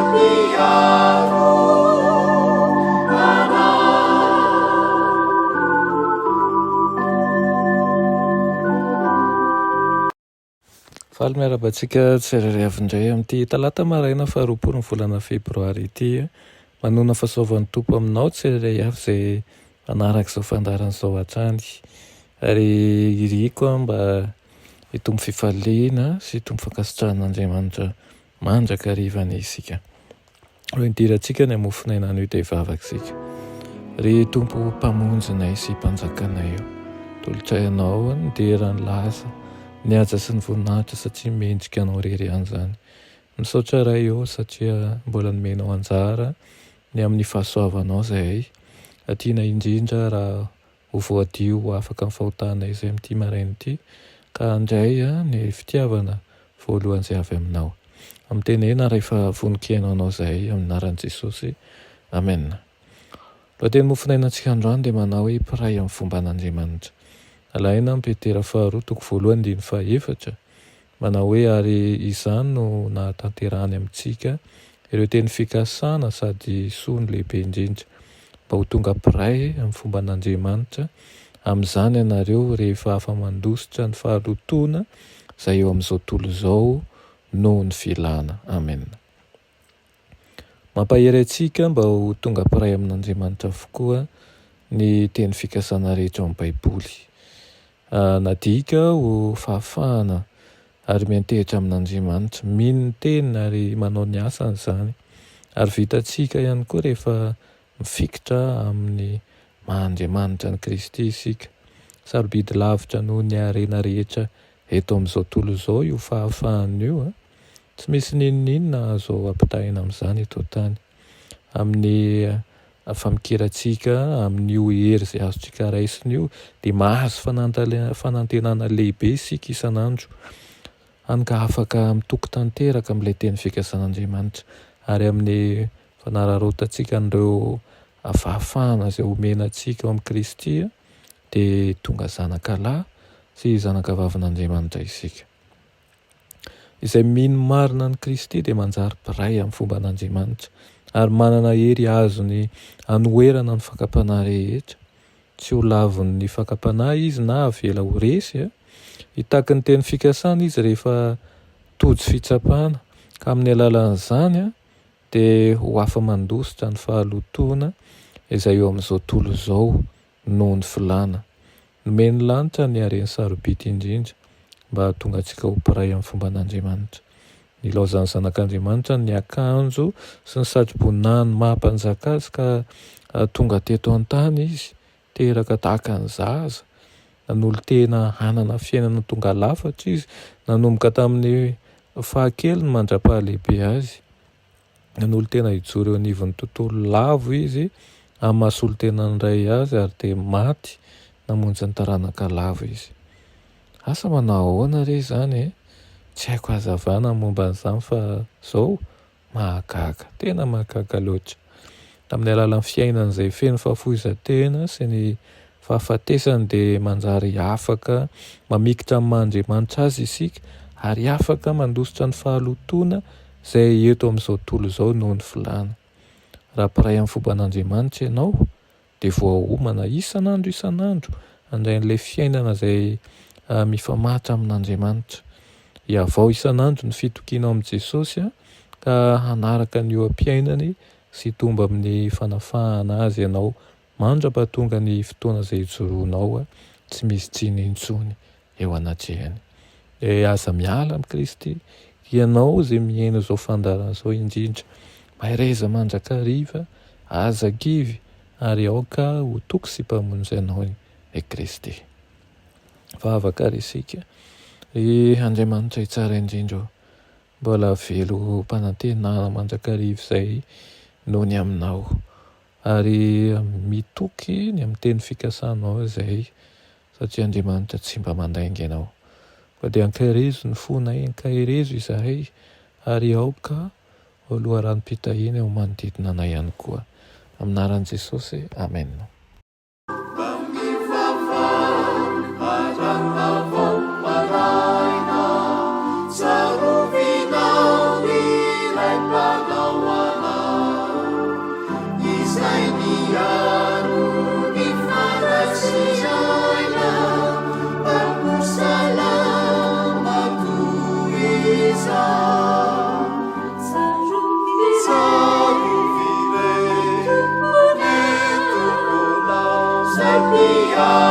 Mpiaro anay. Faly miarahaba antsika tsirairay avy indray amin'ity talata maraina faharoapolo ny volana febroary ity. Manona fahasoavan'ny Tompo aminao tsirairay avy izay manaraka izao fandaharana izao hatrany. Ary iriko mba hitombo fifaliana sy hitombo fankasitrahan'Andriamanitra mandrakariva anie isika. Ho idirantsika ny hamofon'aina anio dia hivavaka isika. Ry Tompo Mpamonjinay sy Mpanjakanay ô, tolotray Anao ny dera, ny laza, ny haja sy ny voninahitra satria mendrika Anao irery ihany izany. Misaotra Ray ô satria mbola nomenao anjara ny amin'ny fahasoavanao izahay. Tianay indrindra raha ho voadio ho afaka amin'ny fahotanay izay amin'ity maraina ity, ka handray ny fitiavana voalohany izay avy aminao. Mitenena rehefa vonon-kihaino anao izahay, amin'ny anaran'i Jesosy. Amena. Lohateny mofonainantsika androany dia manao hoe mpiray amin'ny fomban'Andriamanitra. Alaina amin'ny Petera faharoa toko voalohany andininy fahaefatra, manao hoe ary izany no nahatanterahany amintsika ireo teny fikasana sady soa no lehibe indrindra, mba ho tonga mpiray amin'ny fomban'Andriamanitra, amin'izany ianareo rehefa afa-mandositra ny fahalotoana izay eo amin'izao tontolo izao noho ny filana. Amena. Mampahery antsika mba ho tonga mpiray amin'Andriamanitra avokoa ny teny fikasana rehetra ao amin'ny Baiboly. Nadika ho fahafahana ary miantehitra amin'Andriamanitra. Mino ny teniny ary manao ny asany izany. Ary vitantsika ihany koa rehefa mifikitra amin'ny maha Andriamanitra an'i Kristy isika. Sarobidy lavitra noho ny harena rehetra eto amin'izao tontolo izao io fahafahana io. Tsy misy n'inon'inona azo ampitahaina amin'izany eto an-tany. Amin'ny famikirantsika amin'io hery izay azontsika raisina io dia mahazo fanantenana lehibe isika isan'andro. Hany ka afaka mitoky tanteraka amin'ilay teny fikasan'Andriamanitra ary amin'ny fanararaotantsika an'ireo fahafahana izay omena antsika ao amin'i Kristy dia tonga zanaka lahy sy zanaka vavin'Andriamanitra isika. Izay mino marina an'i Kristy dia manjary mpiray amin'ny fomban'Andriamanitra ary manana hery azony anoherana ny fakam-panahy rehetra. Tsy ho lavon'ny fakam-panahy izy na avela ho resy. Hitaky ny teny fikasana izy rehefa tojo fitsapana, ka amin'ny alalan'izany dia ho afa-mandositra ny fahalotoana izay eo amin'izao tontolo izao noho ny filàna. Nomen'ny lanitra ny hareny sarobidy indrindra mba hahatonga antsika ho mpiray amin'ny fomban'Andriamanitra. Nilaozan'ny Zanak'Andriamanitra ny akanjo sy ny satroboninahiny maha mpanjaka azy ka tonga teto an-tany izy, teraka tahaka ny zaza. Nanolo-tena hanana fiainana tonga lafatra izy nanomboka tamin'ny fahakeliny mandra-pahalehibe azy. Nanolo-tena hijoro eo anivon'ny tontolo lavo izy amin'ny maha solontenan'ny Ray azy ary dia maty namonjy ny taranaka lavo izy. Asa manao ahoana re izany e? Tsy haiko hazavana ny momba an'izany fa izao, mahagaga, tena mahagaga loatra. Tamin'ny alalan'ny fiainany izay feno fahafoizan-tena sy ny fahafatesany dia manjary afaka mamikitra amin'ny maha Andriamanitra azy isika ary afaka mandositra ny fahalotoana izay eto amin'izao tontolo izao noho ny filàna. Raha mpiray amin'ny fomban'Andriamanitra ianao dia voaomana isan'andro isan'andro handray an'ilay fiainana izay mifamatotra amin'Andriamanitra. Hihavao isan'andro ny fitokianao amin'i Jesosy ka hanaraka ny oha-piainany sy hitombo amin'ny fanafahana azy ianao Mandra-pahatonga ny fotoana izay hijoroanao tsy misy tsiny intsony eo anatrehany. Dia aza miala amin'i Kristy, ianao izay mihaino izao fandaharana izao indrindra. Mahereza mandrakariva, aza kivy, ary aoka ho Toky sy Mpamonjy anao i Kristy. Vavaka ary isika, ry Andriamanitra tsara indrindra ô, mbola velom-panantenana mandrakariva izay noho ny aminao. Ary mitoky ny amin'ny teny fikasanao izay, satria Andriamanitra tsy mba mandainga ianao. Koa dia ankaherezo ny fonay, ankaherezo izahay, ary aoka ho loharanom-pitahiana eo manodidina anay ihany koa. Amin'ny anaran'i Jesosy, amena. Tsarovinao ny Ray Mpanao. Aleloia.